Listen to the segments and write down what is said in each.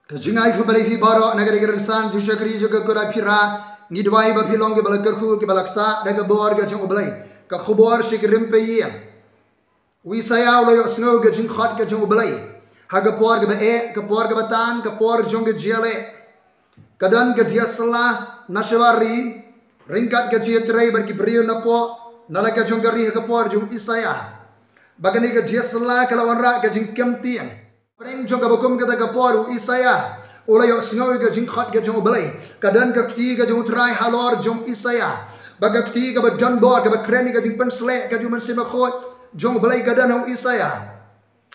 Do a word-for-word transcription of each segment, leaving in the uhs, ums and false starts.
Ka jingai khublei phi baroh na ka dei ka rynsan jong u shakri jong ka Kynrad Phi Ra. Ngi duwai ba phi long kiba la kyrkhu, kiba la ktah da ka bor ka jong U Blei. Ka khubor sha ki rympei ïing. U Isaïah u la ïohsngew ka jingkhot ka jong U Blei ha ka por kaba eh, ka por kaba tan, ka por jong ka jingïaleh. Ka don ka jingïasylla na shabar ri ryngkat ka jingïatrei bad ki briew napoh na la ka jong ka ri ha ka por jong u Isaïah. Ba kane ka jingïasylla ka la wanrah ka jingkem tieng. Pyrshah jong kaba kum kata ka por, u Isaïah u la ïohsngew ka jingkhot ka jong U Blei. Ka don ka kti ka jong U Trai halor jong u Isaïah. Ba ka kti kaba don bor, kaba kren ïa ka jingpynsleh ka jong u Mynsiem Bakhuid jong U Blei ka don ha u Isaïah.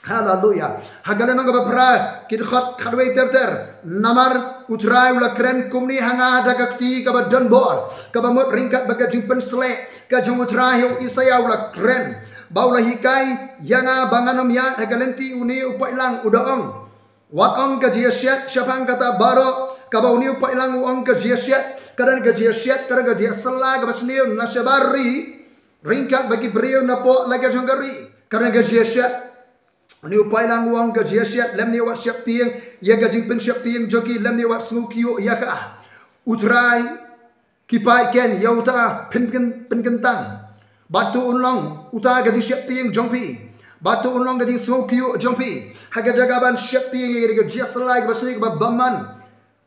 Haleluya. Ha ka lynnong kaba phra, ki dkhot khatwei ter ter. Namar U Trai u la kren kumne ha nga da ka kti kaba don bor, kaba mut ryngkat bad ka jingpynsleh ka jong U Trai ha u Isaïah u la kren. Ba u la hikai ïa nga ba ngan ym ïaid ha ka lynti une u paidlang, u da ong. Wat ong ka jingïashet shaphang kata baroh, kaba une u paidlang u ong ka jingïashet, ka don ka jingïashet, ka don ka jingïasylla kaba sniew na shabar ri ryngkat bad ki briew napoh la ka jong ka ri. Ka don ka jingïashet. Une u paidlang u ong ka jingïashet, lymne wat sheptieng ïa ka jingpynsheptieng jong ki, lymne wat sngewkhia ïa ka. U Trai, ki paid ken ïa uta pynkyntang. Bad to un long uta ka jingsheptieng jong phi. Bad to un long ka jingsngewkhia jong phi. Ha ka jaka ban sheptieng ïa ka jingïasylla kaba sniew kaba bymman.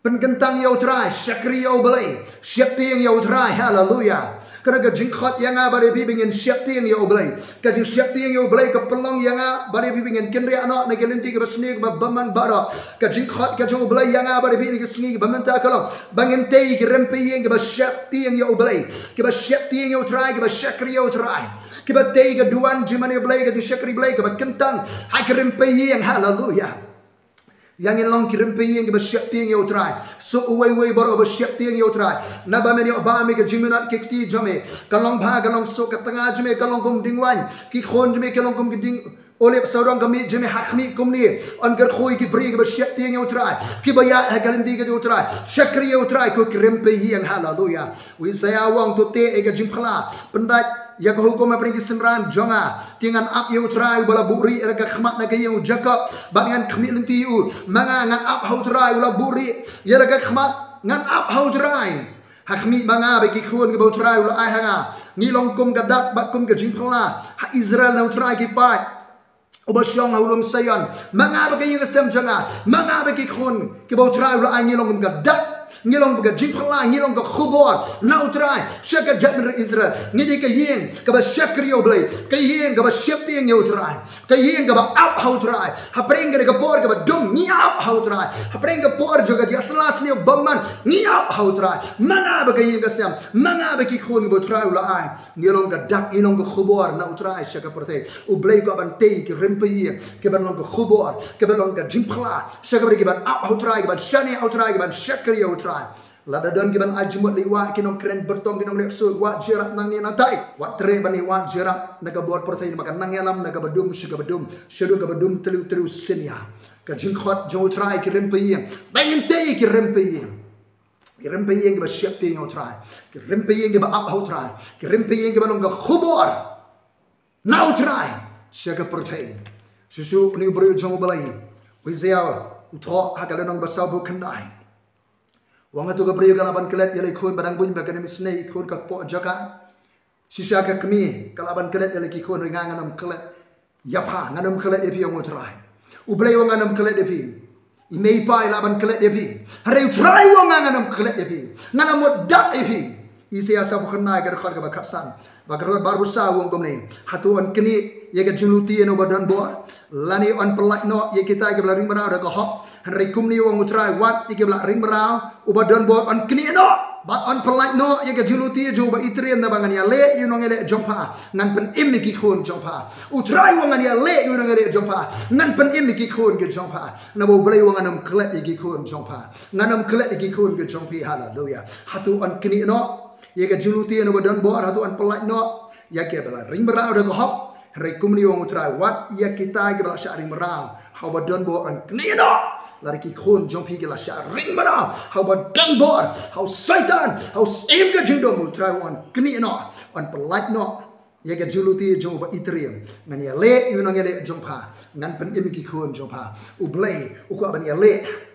Pynkyntang ïa U Trai, shakri ïa U Blei, sheptieng ïa U Trai, haleluya. Ka don ka jingkhot ïa nga bad ïa phi ba ngin sheptieng ïa U Blei. Ka jingsheptieng ïa U Blei ka pynlong ïa nga bad ïa phi ba ngin kynriah noh na ka lynti kaba sniew kaba bymman baroh. Ka jingkhot ka jong U Blei ïa nga bad ïa phi na ka sngi kaba mynta ka long ba ngin tei ki rympei ïing kiba sheptieng ïa U Blei, kiba sheptieng ïa U Trai, kiba shakri ïa U Trai, kiba tei ka duwan jingmane Blei, ka jingshakri Blei kaba kyntang ha ki rympei ïing, haleluya. Ïa ngin long ki rympei ïing kiba sheptieng ïa U Trai. Suk uwei uwei baroh ba sheptieng ïa U Trai. Naba men ïoh bam ïa ka jingminot ki kti jong me. Ka long bha, ka long suk, ka tnga jong me ka long kum ding waiñ, ki khun jong me ki long kum ki ding olib, sawdong ka miej jong me ha khmih kumne. Yn kyrkhu ïa ki briew kiba sheptieng ïa U Trai, kiba ïaid ha ka lynti ka jong U Trai, shakri ïa U Trai, ko ki rympei ïing, haleluya. U Isaïah u ong, to teh ïa ka jingphla, pyndait ïa ka hukum hapdeng ki synran jong nga. Te ngan ap ïa U Trai uba la buhrieh ïa la ka khmat na ka ïing u Jakob, bad ngan khmih lynti ïa u. Ma nga ngan ap ha U Trai uba la buhrieh ïa la ka khmat, ngan ap ha U Trai. Ha khmih ma nga bad ki khun kiba U Trai u la ai ha nga, ngi long kum ka dak bad kum ka jingphla ha Israel na U Trai ki paid uba shong ha u lum Sion. Ma nga bad ka ïing ka sem jong nga, ma nga bad ki khun kiba U Trai u la ai, ngi long kum ka dak, ngi long kum ka jingphla, ngi long ka khubor na U Trai sha ka jaitbynriew Israel. Ngi dei ka ïing kaba shakri ïa U Blei, ka ïing kaba sheptieng ïa U Trai, ka ïing kaba ap ha U Trai. Hapdeng kane ka por kaba dum ngi ap ha U Trai. Hapdeng ka por jong ka jingïasylla sniew bymman ngi ap ha U Trai. Ma nga bad ka ïing ka sem, ma nga bad ki khun kiba U Trai u la ai, ngi long ka dak, ngi long ka khubor na U Trai sha ka pyrthei. U Blei u kwah ban tei ki rympei ïing kiban long ka khubor, kiban long ka jingphla sha ka pyrthei, kiban ap ha U Trai, kiban shaniah ha U Trai, kiban shakri ïa U Trai. Lada don kiban ai jingmut leh wad, ki nongkren byrtong, ki nongleh ksuid, wad jingïarap nangne nangtai. Wat treh ban ïa wad jingïarap na ka bor pyrthei, namar ka nang ïalam na kaba dum sha kaba dum, shaduh kaba dum tyrliw tyrliw sien ïa. Ka jingkhot jong U Trai, ki rympei ïing, ba ngin tei ki rympei ïing. Ki rympei ïing kiba sheptieng ïa U Trai, ki rympei ïing kiba ap ha U Trai, ki rympei ïing kiba long ka khubor na U Trai sha ka pyrthei. Shuh shuh une u briew jong U Blei, u Isaïah, u thoh ha ka lynnong ba sawphew khyndai. U ong, hato ka briew ka lah ban klet ïa la ki khun ba dang bun, ba kane mynstep ki khun ka kpoh jaka? Shisha ka kmie ka lah ban klet ïa la ki khun, hynrei nga ngan ym klet ïa pha, ngan ym klet ïa phi, ong U Trai. U Blei u ong, ngan ym klet ïa phi. I mei i pa i lah ban klet ïa phi, hynrei U Trai u ong, nga ngan ym klet ïa phi, ngan ym mut dak ïa phi. Isaïah sawphew khyndai, ka dkhot kaba khatsan bad ka dkhot ba arphew saw, u ong kumne: Hato yn knieh ïa ka jingluti ïa uno uba don bor, lane yn pyllait noh ïa kita kiba la ring mraw da ka hok? Hynrei kumne u ong U Trai: Wat ïa kiba la ring mraw, uba don bor yn knieh noh, bad yn pyllait noh ïa ka jingluti jong uba itriem, naba ngan ïaleh ïa u nongïaleh jong pha, ngan pynim ïa ki khun jong pha. U Trai u ong, ngan ïaleh ïa u nongïaleh jong pha, ngan pynim ïa ki khun ki jong pha. Naba U Blei u ong, ngan ym klet ïa ki khun jong pha, ngan ym klet ïa ki khun ki jong phi. Haleluya. Hato yn knieh noh ïa ka jingluti ïa uno uba don bor, hato yn pyllait noh ïa kiba la ring mraw da ka hok? Hynrei kumne u ong U Trai: Wat ïa kita kiba la shah ring mraw ha uba don bor yn knieh noh. Lada ki khun jong phi ki la shah ring mraw ha uba don bor, ha u Soitan, ha u syiem ka jingdum, U Trai u ong, yn knieh noh, yn pyllait noh ïa ka jingluti jong uba itriem. Ngan ïaleh ïa u nongïaleh jong pha, ngan pynim ïa ki khun jong pha. U Blei u kwah ban ïaleh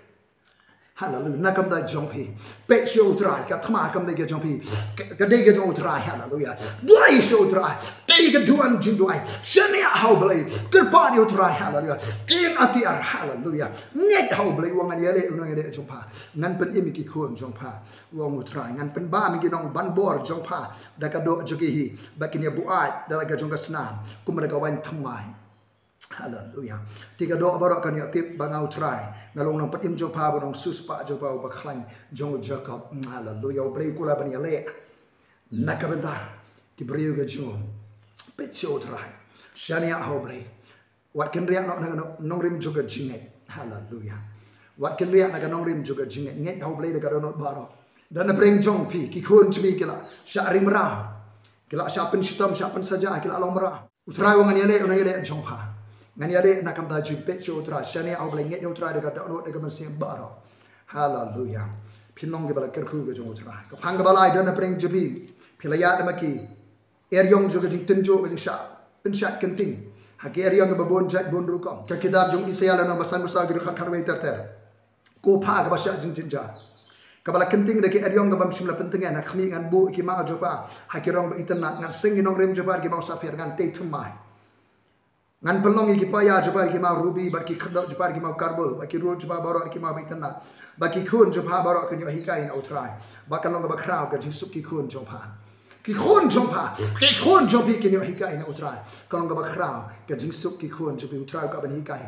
Haleluya. Na ka bynta jong phi. Peit sha U Trai, ka thma kam dei ka jong phi. Ka, ka dei ka jong U Trai. Haleluya. Duwai sha U Trai. Dei ka duwan jingduwai. Shaniah ha U Blei. Kyrpad ïa U Trai. Haleluya. Ïeng atiar. Haleluya. Ngeit ha U Blei, u ong ngan ïaleh u nongïaleh jong pha. Ngan pynim ïa ki khun jong pha, u ong U Trai. Ngan pynbam ïa ki nongbanbor jong pha da ka doh jong ki hi, bad kin ïa buaid da la ka jong ka snam, kumba da ka waiñ thymmai. Haleluya. Te ka doh baroh kan ïoh tip ba nga U Trai nga long nongpynim jong pha, ba nongsiewspah jong pha, uba khlaiñ jong u Jakob. Haleluya. U Blei u kular ban ïaleh na ka bynta ki briew ka jong u. Peit sha U Trai. Shaniah ha U Blei. Wat kynriah noh na ka nongrim jong ka jingngeit. Haleluya. Wat kynriah na ka nongrim jong ka jingngeit. Ngeit ha U Blei da ka dohnud baroh. Da na pdeng jong phi, ki khun jong phi ki la shah ri mraw, ki la shah pynshitom, shah pynsaja, ki la long mraw. U Trai u ong ngan ïaleh, u nongïaleh jong pha. Ngan ïaleh na ka bynta jong phi. Peit sha U Trai. Shaniah ha U Blei. Ngeit ha U Trai da ka dohnud, da ka mynsiem baroh. Haleluya. Phin long kiba la kyrkhu ka jong U Trai. Ka phang kaba lai, da na pdeng jong phi, phi la ïaid ma ki eriong jong ka jingtynjuh, ka jingshah pynshad kynting ha ki eriong kiba bun jait bun rukom. Ka kitab jong Isaïah lynnong ba sanphew saw, ki dkhot khatwei ter ter. Ko pha kaba shah jingjynjar, kaba la kynting da ki eriong kaba ym shym la pyntngen, ha khmih ngan buh ïa ki maw jong pha, ha ki rong ba itynnad ngan seng ki nongrim jong pha da ki maw saphir, ngan tei thymmai. Ngan pynlong ïa ki paia jong pha da ki maw rubi, bad ki khyrdop jong pha da ki maw karbul, bad ki rud jong pha baroh da ki maw ba itynnad, bad ki khun jong pha baroh kin ïoh hikai na U Trai. Bad kan long kaba khraw ka jingsuk ki khun jong pha. Ki khun jong pha, ki khun jong phi kin ïoh hikai na U Trai. Kan long kaba khraw ka jingsuk ki khun jong phi. U Trai u kwah ban hikai.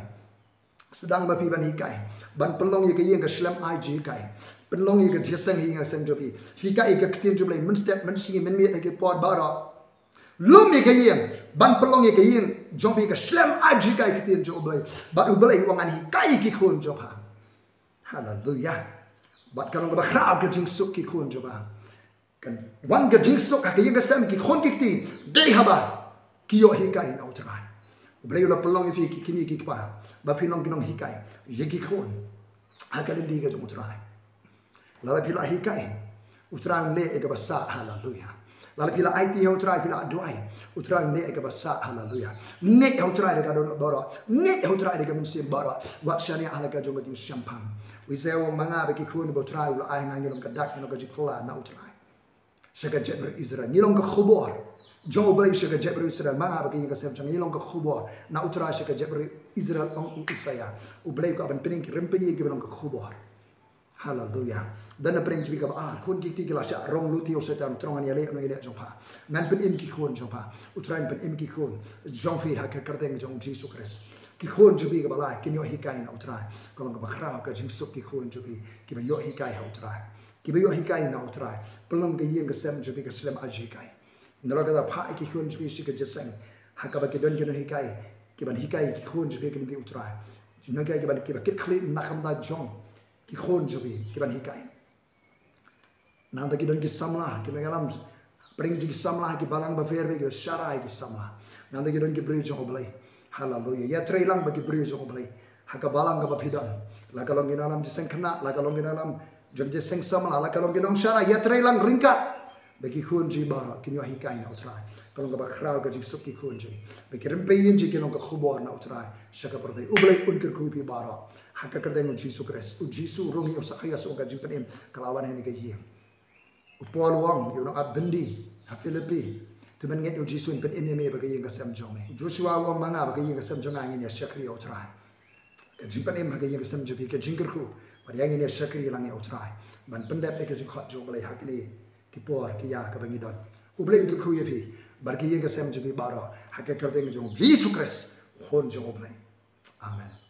Sdang ma phi ban hikai, ban pynlong ïa ka ïing ka shlem ai jinghikai. Pynlong ïa ka jingïaseng ha ïing ha sem jong phi. Hikai ïa ka ktien jong U Blei mynstep mynsngi mynmiet ha ki por baroh. Lum ïa ka ïing, ban pynlong ïa ka ïing jong phi ka shlem ai jinghikai ktien jong U Blei. Bad U Blei u ong ngan hikai ïa ki khun jong pha. Haleluya. Bad kan long kaba khraw ka jingsuk ki khun jong pha. Kan wan ka jingsuk ha ka ïing ka sem, ki khun ki kti, dei haba ki ïoh hikai na U Trai. U Blei u la pynlong ïa phi ki kmie ki kpa ba phin long ki nonghikai ïa ki khun ha ka lynti ka jong U Trai. Lada phi la hikai, U Trai un leh ïa kaba sah. Haleluya. Lada phi la aiti ha U Trai, phi la duwai, U Trai un leh ïa kaba sah. Haleluya. Ngeit ha U Trai da ka dohnud baroh. Ngeit ha U Trai da ka mynsiem baroh. Wat shaniah ha la ka jong ka jingshemphang. U Isaïah u ong ma nga bad ki khun ba U Trai u la ai ha nga, ngi long ka dak, ngi long ka jingkylla na U Trai sha ka jaitbynriew Israel. Ngi long ka khubor jong U Blei sha ka jaitbynriew Israel. Ma nga bad ka ïing ka sem jong nga, ngi long ka khubor na U Trai sha ka jaitbynriew Israel, ong u Isaïah. U Blei u kwah ban pynim ki rympei ïing kiba long ka khubor. Haleluya. Da na pdeng jong phi kaba ar, khun ki kti ki la shah rong luti ïa u Soitan, U Trai u ong ngan ïaleh, u nongïaleh jong pha. Ngan pynim ki khun jong pha. U Trai un pynim ki khun jong phi ha ka kyrteng jong U Jisu Khrist. Ki khun jong phi kaba lai kin ïoh hikai na U Trai. Kan long kaba khraw ka jingsuk ki khun jong phi kiba ïoh hikai ha U Trai. Kiba ïoh hikai na U Trai. Pynlong ka ïing ka sem jong phi ka shlem ai jinghikai. Nalor kata, phah ïa ki khun jong phi sha ka jingïaseng ha kaba ki don ki nonghikai kiban hikai ïa ki khun jong phi ha ka lynti U Trai. Nonghikai kiban, kiba kit khlieh na ka bynta jong ki khun jong phi kiban hikai. Nangta ki don ki samla, ki nongïalam, pdeng jong ki samla ha ki balang bapher bapher, kiba sharai ïa ki samla. Nangta ki don ki briew jong U Blei. Haleluya. Ïatrei lang bad ki briew jong U Blei ha ka balang kaba phi don. La ka long ki nongïalam jingïaseng khynnah, la ka long ki nongïalam jong jingïaseng samla, la ka long ki nongsharai, ïatrei lang ryngkat bad ki khun jong phi baroh kin ïoh hikai na U Trai. Kan long kaba khraw ka jingsuk ki khun jong phi. Bad ki rympei ïing jong phi kin long ka khubor na U Trai sha ka pyrthei. U Blei un kyrkhu ïa phi baroh ha ka kyrteng U Jisu Khrist. U Jisu u rung hi, u sakhi ïa u, ka jingpynim ka la wan ha kane ka ïing. U Paul u ong ïa u nongap byndi ha Philippi, to men ngeit ïa U Jisu, yn pynim ïa me bad ka ïing ka sem jong me. U Joshua u ong ma nga bad ka ïing ka sem jong nga ngin ïa shakri ïa U Trai. Ka jingpynim ha ka ïing ka sem jong phi, ka jingkyrkhu bad ïa ngin ïa shakri lang ïa U Trai ban pyndep ïa ka jingkhot jong U Blei ha kine ki por ki ïa kaba ngi don. U Blei un kyrkhu ïa phi bad ka ïing ka sem jong phi baroh ha ka kyrteng jong U Jisu Khrist, u Khun jong U Blei. Amen.